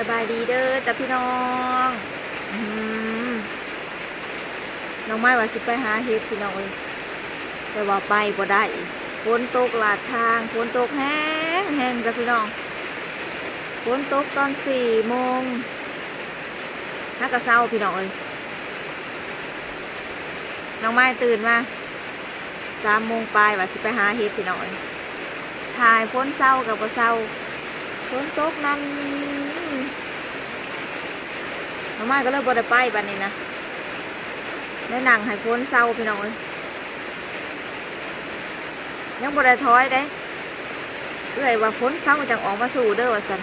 ສະບາຍດີເດີຈ້າພີ່ນ້ອງ. ອືມ ນ້ອງໄມ້ວ່າຊິໄປຫາເຫັດພີ່ນ້ອງເອີຍ ແຕ່ວ່າໄປບໍ່ໄດ້ ຝົນຕົກລາດທາງ ຝົນຕົກແຮງໆ ຈ້າພີ່ນ້ອງ. ຝົນຕົກຕອນສີ່ໂມງ ຫາກະເຊົາພີ່ນ້ອງເອີຍ. ນ້ອງໄມ້ຕື່ນມາ ສາມໂມງປາຍວ່າຊິໄປຫາເຫັດພີ່ນ້ອງເອີຍ ຖ້າໃຫ້ຝົນເຊົາກໍບໍ່ເຊົາ ຝົນຕົກນຳ. ນ້ອງໄມ້ກໍເລີຍບໍ່ໄດ້ໄປບັດນີ້ນະ ໄດ້ນັ່ງໃຫ້ຝົນເຊົາພີ່ນ້ອງເອີຍ. ຍັງບໍ່ໄດ້ຖອຍເດ້ ເອື້ອຍວ່າຝົນເຊົາຈັ່ງອອກມາສູ້ເດີວ່າຊັ້ນ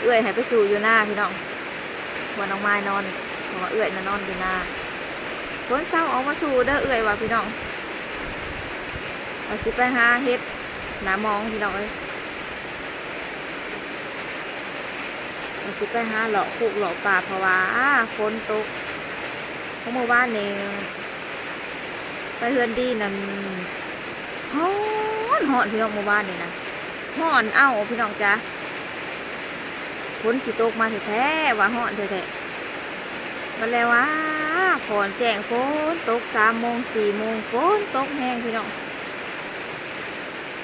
ເອື້ອຍໃຫ້ໄປສູ້ຢູ່ນາພີ່ນ້ອງ ບ່ອນນ້ອງໄມ້ນອນ ເພາະວ່າເອື້ອຍນະນອນຢູ່ນາ. ຝົນເຊົາອອກມາສູ້ເດີເອື້ອຍວ່າພີ່ນ້ອງ ວ່າຊິໄປຫາເຫັດໜ້າໝອງພີ່ນ້ອງເອີຍ ວ່າຊິໄປຫາເລາະຄຸເລາະປ່າ ເພາະວ່າຝົນຕົກ. ເມື່ອວານນີ້ ໄປເຮືອນດີນັ້ນ ຮ້ອນ ຮ້ອນພີ່ນ້ອງ ເມື່ອວານນີ້ນະ ຮ້ອນເອົ້າພີ່ນ້ອງຈ້າ ຝົນຊິຕົກມາແທ້ໆ ວ່າຮ້ອນແທ້ໆ ບັດແລ້ວວ່າ ຄອນແຈ້ງ ຝົນຕົກ ສາມໂມງ ສີ່ໂມງ ຝົນຕົກແຮງພີ່ນ້ອງ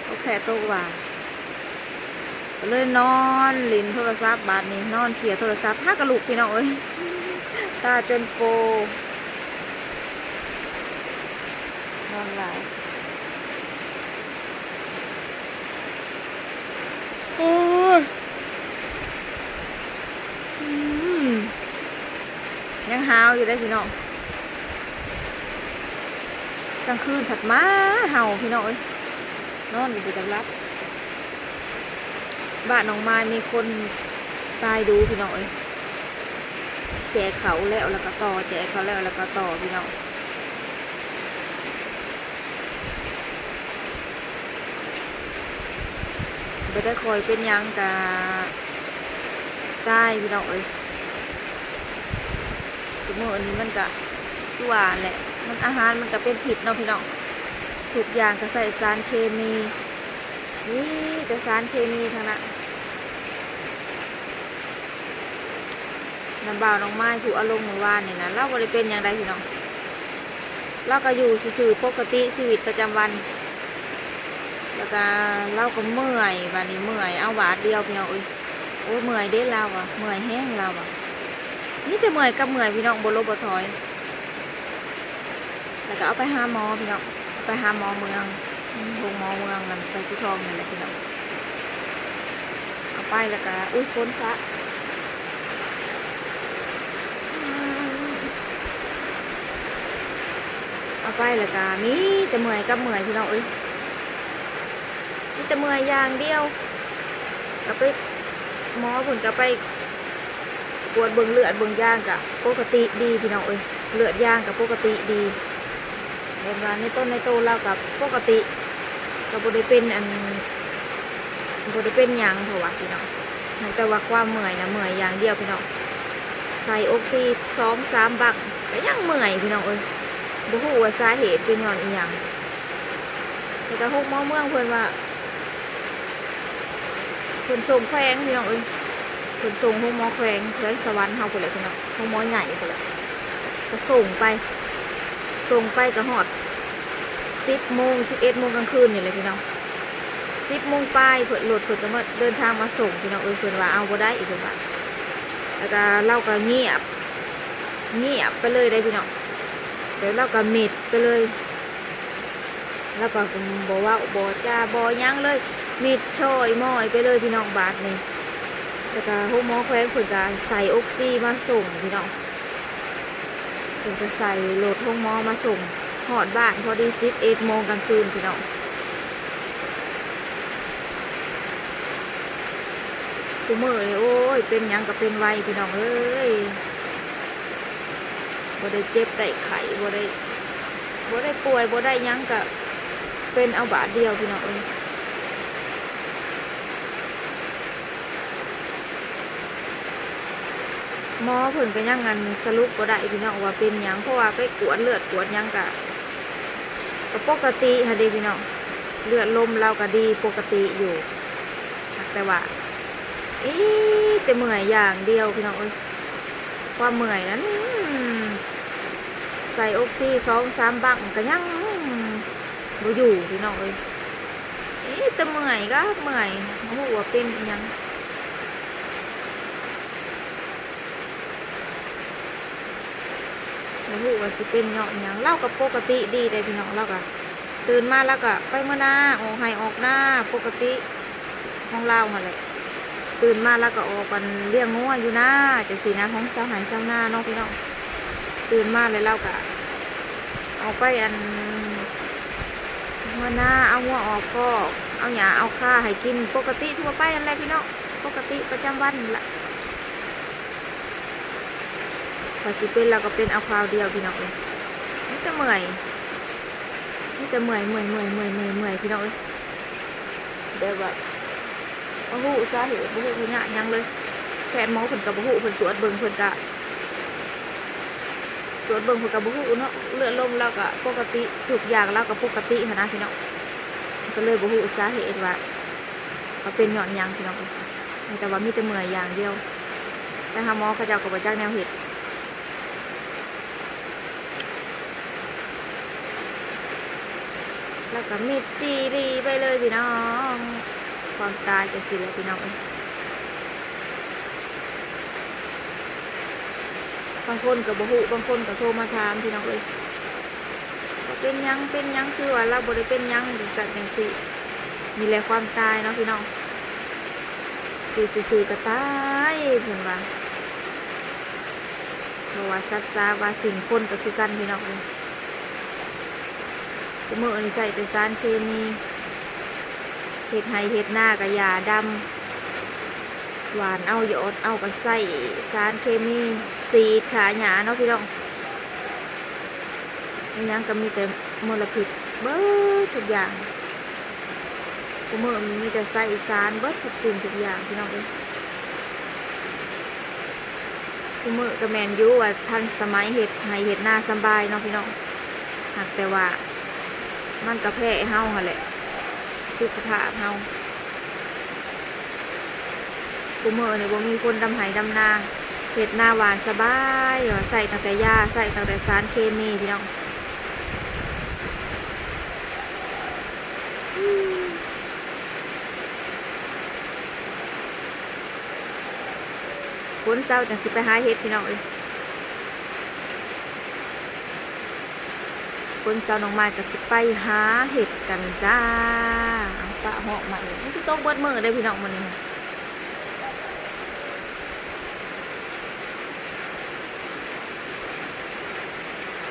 ຕົກແທ້ຕົກວ່າ. ກໍເລີຍນອນຫຼິ້ນໂທລະສັບບາດນີ້ ນອນເຄຍໂທລະສັບ ຫາກະລຸກພີ່ນ້ອງເອີຍ ຕາຈົນໂປ ນອນຫຼາຍ. ໂອ້ຍ ອືມ ຍັງຫາວຢູ່ເດ້ພີ່ນ້ອງ ກາງຄືນພັດໝາເຫົ່າພີ່ນ້ອງເອີຍ ນອນກໍບໍ່ຢາກຫຼັບ. ບ້ານນ້ອງມາຍມີຄົນຕາຍດູພີ່ນ້ອງເອີຍ ແຈກເຂົ້າແລ້ວ ແລ້ວກໍຕໍ່ ແຈກເຂົ້າແລ້ວ ແລ້ວກໍຕໍ່ພີ່ນ້ອງ. ບໍ່ໄດ້ຄ່ອຍເປັນຫຍັງກະຕາຍພີ່ນ້ອງເອີຍ. ຊຸມື້ນີ້ມັນກະຄືວ່າແຫຼະ ມັນ ອາຫານມັນກະເປັນພິດເນາະພີ່ນ້ອງ ທຸກຢ່າງກະໃຊ້ສານເຄມີ ມີແຕ່ສານເຄມີທັງນັ້ນ. ນຳບ່າວນ້ອງມາຍຜູ້ເອົາລົງມື້ວານນີ້ນະ ລາວບໍ່ໄດ້ເປັນຫຍັງໃດພີ່ນ້ອງ ລາວກໍຢູ່ຊື່ໆ ປົກກະຕິຊີວິດປະຈຳວັນ ແລ້ວກໍລາວກໍເມື່ອຍ ບາດນີ້ເມື່ອຍເອົາບາດດຽວພີ່ນ້ອງເອີຍ. ໂອ້ ເມື່ອຍເດ້ລາວວ່າ ເມື່ອຍແຮງລາວວ່າ ມີແຕ່ເມື່ອຍກັບເມື່ອຍພີ່ນ້ອງ ບໍ່ຫຼົບບໍ່ຖອຍ. ແລ້ວກໍເອົາໄປຫາໝໍພີ່ນ້ອງ ໄປຫາໝໍເມືອງ ໂຮງໝໍເມືອງນັ້ນ ໄຊພູທອງນີ້ແຫຼະພີ່ນ້ອງ. ເອົາໄປແລ້ວກໍ ອຸ້ຍ ຝົນຟ້າ ເອົາໄປແລ້ວກໍມີແຕ່ເມື່ອຍກັບເມື່ອຍພີ່ນ້ອງເອີຍ ມີແຕ່ເມື່ອຍຢ່າງດຽວ. ກໍໄປ ໝໍເພິ່ນກໍໄປກວດເບິ່ງເລືອດເບິ່ງຢາງກະປົກກະຕິດີພີ່ນ້ອງເອີຍ ເລືອດຢາງກະປົກກະຕິດີ ເຫັນວ່າໃນຕົນໃນໂຕລາວກະປົກກະຕິ ກໍບໍ່ໄດ້ເປັນອັນ ບໍ່ໄດ້ເປັນຫຍັງເຂົາວ່າພີ່ນ້ອງ. ແຕ່ວ່າຄວາມເມື່ອຍນະ ເມື່ອຍຢ່າງດຽວພີ່ນ້ອງ ໃສ່ອົກຊີສອງສາມບັ້ງກໍຍັງເມື່ອຍພີ່ນ້ອງເອີຍ ບໍ່ຮູ້ວ່າສາເຫດເປັນຍ້ອນອີ່ຫຍັງ. ແລ້ວກໍໂຮງໝໍເມືອງເພິ່ນວ່າ ເພິ່ນສົ່ງແຂວງພີ່ນ້ອງເອີຍ ເພິ່ນສົ່ງໂຮງໝໍແຂວງ ແຂວງສະຫວັນເຮົາພຸ້ນແຫຼະພີ່ນ້ອງ ໂຮງໝໍໃຫຍ່ພຸ້ນແຫຼະ ກໍສົ່ງໄປ ສົ່ງໄປກໍຮອດສິບໂມງ ສິບເອັດໂມງກາງຄືນນີ້ແຫຼະພີ່ນ້ອງ ສິບໂມງປາຍ ເພິ່ນ ລົດເພິ່ນກໍມາເດີນທາງມາສົ່ງພີ່ນ້ອງເອີຍ. ເພິ່ນວ່າເອົາບໍ່ໄດ້ ເພິ່ນວ່າ ແລ້ວກໍລາວກໍງຽບ ງຽບໄປເລີຍເດ້ພີ່ນ້ອງ ແບບລາວກໍມິດໄປເລີຍ. ລາວກໍບໍ່ເວົ້າບໍ່ຈາບໍ່ຫຍັງເລີຍ ມິດຊ້ອຍມ້ອຍໄປເລີຍພີ່ນ້ອງບາດນີ້. ແລ້ວກໍໂຮງໝໍແຂວງເພິ່ນກໍໃສ່ອົກຊີມາສົ່ງພີ່ນ້ອງ ເພິ່ນກໍໃສ່ລົດໂຮງໝໍມາສົ່ງ ຮອດບ້ານພໍດີສິບເອັດໂມງກາງຄືນພີ່ນ້ອງ. ຊຸມື້ນີ້ ໂອ້ຍ ເປັນຫຍັງກໍເປັນໄວພີ່ນ້ອງເອີຍ ບໍ່ໄດ້ເຈັບໄດ້ໄຂ້ ບໍ່ໄດ້ ບໍ່ໄດ້ປ່ວຍ ບໍ່ໄດ້ຫຍັງກະເປັນເອົາບາດດຽວພີ່ນ້ອງເອີຍ. ໝໍເພິ່ນກໍຍັງ ອັນ ສະຫຼຸບບໍ່ໄດ້ພີ່ນ້ອງວ່າເປັນຫຍັງ ເພາະວ່າໄປກວດເລືອດກວດຫຍັງກະ ກໍປົກກະຕິຫັ້ນເດ້ພີ່ນ້ອງ ເລືອດລົມລາວກໍດີປົກກະຕິຢູ່ ແຕ່ວ່າ ມີແຕ່ເມື່ອຍຢ່າງດຽວພີ່ນ້ອງເອີຍ. ຄວາມເມື່ອຍນັ້ນ ໃສ່ອົກຊີສອງສາມບັ້ງກໍຍັງບໍ່ຢູ່ພີ່ນ້ອງເອີຍ. ມີແຕ່ເມື່ອຍກັບເມື່ອຍ ບໍ່ຮູ້ວ່າເປັນອີ່ຫຍັງ. ບໍ່ຮູ້ວ່າຊິເປັນຍ້ອນຫຍັງ. ລາວກໍປົກກະຕິດີເດ້ພີ່ນ້ອງ, ລາວກໍຕື່ນມາລາວກໍໄປເມືອນາ ອອກໄຮ່ອອກນາປົກກະຕິຂອງລາວຫັ້ນແຫຼະ. ຕື່ນມາລາວກໍອອກ ອັນ ລ້ຽງງົວຢູ່ນາຈັ່ງຊີ້ນະ ຂອງຊາວໄຮ່ຊາວນາເນາະພີ່ນ້ອງ. ຕື່ນມາແລ້ວລາວກໍອອກໄປ ອັນ ເມືອນາ ເອົາງົວອອກຄອກ ເອົາຫຍ້າເອົາຄາໃຫ້ກິນ ປົກກະຕິທົ່ວໄປຫັ້ນແຫຼະພີ່ນ້ອງ, ປົກກະຕິປະຈຳວັນຫັ້ນລະ. ຖ້າຊິເປັນລາວກໍເປັນເອົາຄາວດຽວພີ່ນ້ອງເອີຍ. ມີແຕ່ເມື່ອຍ ມີແຕ່ເມື່ອຍ ເມື່ອຍ ເມື່ອຍ ເມື່ອຍ ເມື່ອຍ ເມື່ອຍພີ່ນ້ອງເອີຍ. ແບບວ່າບໍ່ຮູ້ສາເຫດ ບໍ່ຮູ້ພະຍາດຫຍັງເລີຍ. ແພດໝໍເພິ່ນກໍບໍ່ຮູ້, ເພິ່ນກວດເບິ່ງ ເພິ່ນກະກວດເບິ່ງ ເພິ່ນກໍບໍ່ຮູ້ເນາະ. ເລືອດລົມລາວກໍປົກກະຕິ ທຸກຢ່າງລາວກໍປົກກະຕິຫັ້ນນະພີ່ນ້ອງ, ກໍເລີຍບໍ່ຮູ້ສາເຫດວ່າ ວ່າເປັນຍ້ອນຫຍັງພີ່ນ້ອງເອີຍ. ແຕ່ວ່າມີແຕ່ເມື່ອຍຢ່າງດຽວ, ໄປຫາໝໍເຂົາເຈົ້າກໍບໍ່ຈັກແນວເຮັດ. ແລ້ວກໍມິດຈີ່ລີໄປເລີຍພີ່ນ້ອງ. ຄວາມຕາຍຈັ່ງຊີ້ແຫຼະພີ່ນ້ອງເອີຍ. ບາງຄົນກໍບໍ່ຮູ້, ບາງຄົນກໍໂທມາຖາມພີ່ນ້ອງເອີຍ ວ່າເປັນຫຍັງ ເປັນຫຍັງ ຄືວ່າລາວບໍ່ໄດ້ເປັນຫຍັງ ຈັ່ງຊັ້ນຈັ່ງຊີ້. ນີ້ແຫຼະຄວາມຕາຍເນາະພີ່ນ້ອງ, ຢູ່ຊື່ໆກໍຕາຍເພິ່ນວ່າ. ບໍ່ວ່າສັດສາວ່າສິ່ງຄົນກໍຄືກັນພີ່ນ້ອງເອີຍ. ທຸກມື້ນີ້ໃຊ້ແຕ່ສານເຄມີ, ເຮັດໄຮ່ເຮັດນາກໍຢາດຳ, ຫວ່ານເອົາຢອດເອົາກໍໃຊ້ສານເຄມີ ສີດຂ້າຫຍ້າເນາະພີ່ນ້ອງ. ອີ່ຫຍັງກໍມີແຕ່ມົນລະພິດເບິດທຸກຢ່າງ. ຄູ່ມື້ນີ້ມີແຕ່ໃຊ້ສານເບິດທຸກສິ່ງທຸກຢ່າງພີ່ນ້ອງເອີຍ. ຄູ່ມື້ກໍແມ່ນຢູ່ວ່າທັນສະໄໝ ເຮັດໄຮ່ເຮັດນາສຳບາຍເນາະພີ່ນ້ອງ, ຫາກແຕ່ວ່າມັນກໍແພ້ເຮົາຫັ້ນແຫຼະ ສຸຂະພາບເຮົາ. ຄູ່ມື້ນີ້ບໍ່ມີຄົນດຳໄຮ່ດຳນາ, ເຮັດນາຫວ່ານສະບາຍ, ໃຊ້ຕັ້ງແຕ່ຢາ ໃຊ້ຕັ້ງແຕ່ສານເຄມີພີ່ນ້ອງ. ຝົນເຊົາຈັ່ງຊິໄປຫາເຫັດພີ່ນ້ອງເອີຍ, ຝົນເຊົານ້ອງມາຍກໍຊິໄປຫາເຫັດກັນຈ້າ. ຟ້າຮ້ອງມາອີກ, ມັນຊິຕົກເບິດມື້ເດ້ພີ່ນ້ອງມື້ນີ້.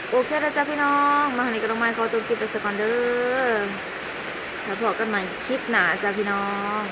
ໂອເຄແລ້ວຈ້າພີ່ນ້ອງ, ມາຮອດນີ້ກໍຕ້ອງມາຂໍຈົບຄລິບໄປສາກ່ອນເດີ. ແລ້ວພໍ້ກັນໃໝ່ຄລິບໜ້າຈ້າພີ່ນ້ອງ.